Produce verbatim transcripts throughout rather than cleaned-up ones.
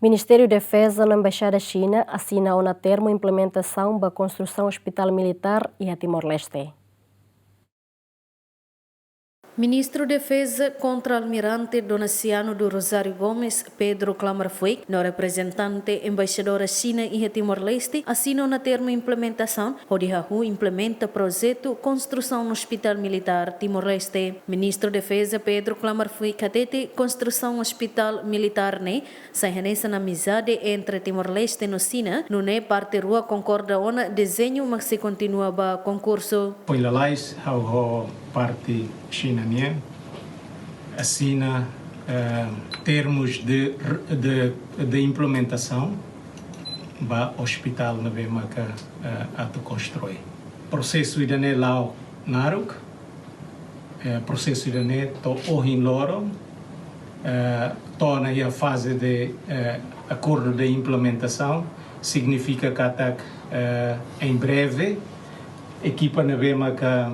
Ministériu Defeza no Embaixada Xina asina ona termu implementasaun ba konstrusaun ospitál militár iha Timor-Leste. Ministru Defeza, Kontra-Almirante Donaciano do Rosário Gomes, Pedro Klammerfuik, no reprezentante Embaixadora Xina iha Timor-Leste asina ona termu implementasaun hodi hahú implementa projetu konstrusaun ospitál militár Timor-Leste. Ministru Defeza Pedro Klammerfuik hatete konstrusaun ospitál militár ne'e sai hanesan amizade entre Timor-Leste no Xina, nune'e parte rua konkorda ona dezeñu mak sei kontinua ba konkursu. Foin lalais ha'u ho parte Xina nian asina, eh, termus de, de, de implementasaun ba ospitál ne'ebé maka, eh, atu konstrui. Prosesu ida-ne'e la'o naruk, eh, prosesu ida-ne'e to'o ohin loron, eh, to'o ona iha faze de, eh, akordu de implementasaun, signifika katak, eh, em breve, ekipa ne'ebé maka,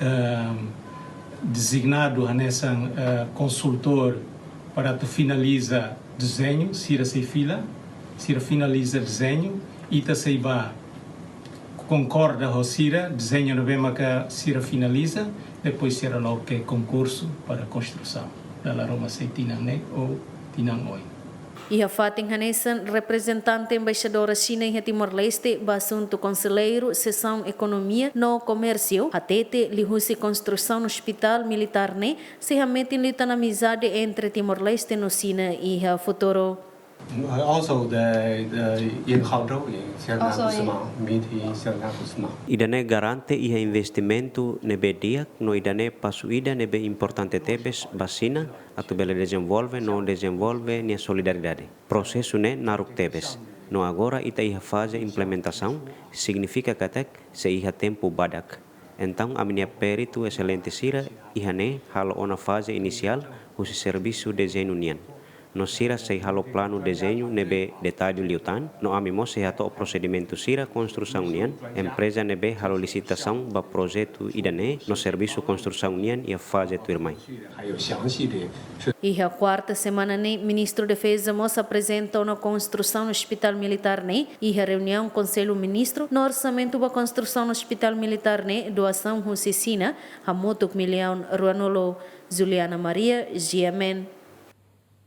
eh, dezignadu hanesan, eh, konsultór para atu finaliza dezeñu, sira sei fila, sira finaliza dezeñu, ita sei ba konkorda ho sira dezeñu ne'ebé maka sira finaliza, depois sira loke konkursu para konstrusaun. Dala ruma sei tinan ne'e ou tinan oin. Iha fatin hanesan, reprezentante Embaixadora Xina iha Timor-Leste ba asuntu konselleiru, sesaun ekonomia no komérsiu, hatete liuhusi konstrusaun ospitál militár ne'e sei hametin liután amizade entre Timor-Leste no Xina iha futuru. Also the, the in Hangzhou, in Xiangnan Also in Kusma, meet in Xiangnan Kusma. Ida-ne'e garante iha investimentu ne'ebé di'ak no ida-ne'e pasu ida ne'ebé importante tebes ba Xina atu bele dezenvolve no dezenvolve nia solidariedade. Prosesu ne'e naruk tebes. No agora ita iha faze implementasaun, signifika katak sei iha tempu badak. Entaun ami-nia peritu eselente sira iha ne'e halo ona faze inisiál husi servisu dezeñu nian. No sira sei halo planu dezeñu ne'ebé detallu liután, no ami mós sei hato'o prosedimentu sira konstrusaun nian, empreza ne'ebé halo lisitasaun ba projetu ida-ne'e, no servisu konstrusaun nian iha faze tuirmai. Iha kuarta semana ne'e, Ministru Defeza mós aprezenta ona konstrusaun ospitál militár ne'e iha reuniaun Konsellu Ministru, no orsamentu ba konstrusaun ospitál militár ne'e doasaun husi Xina hamutuk millaun ruanulu. Juliana Maria, G M N.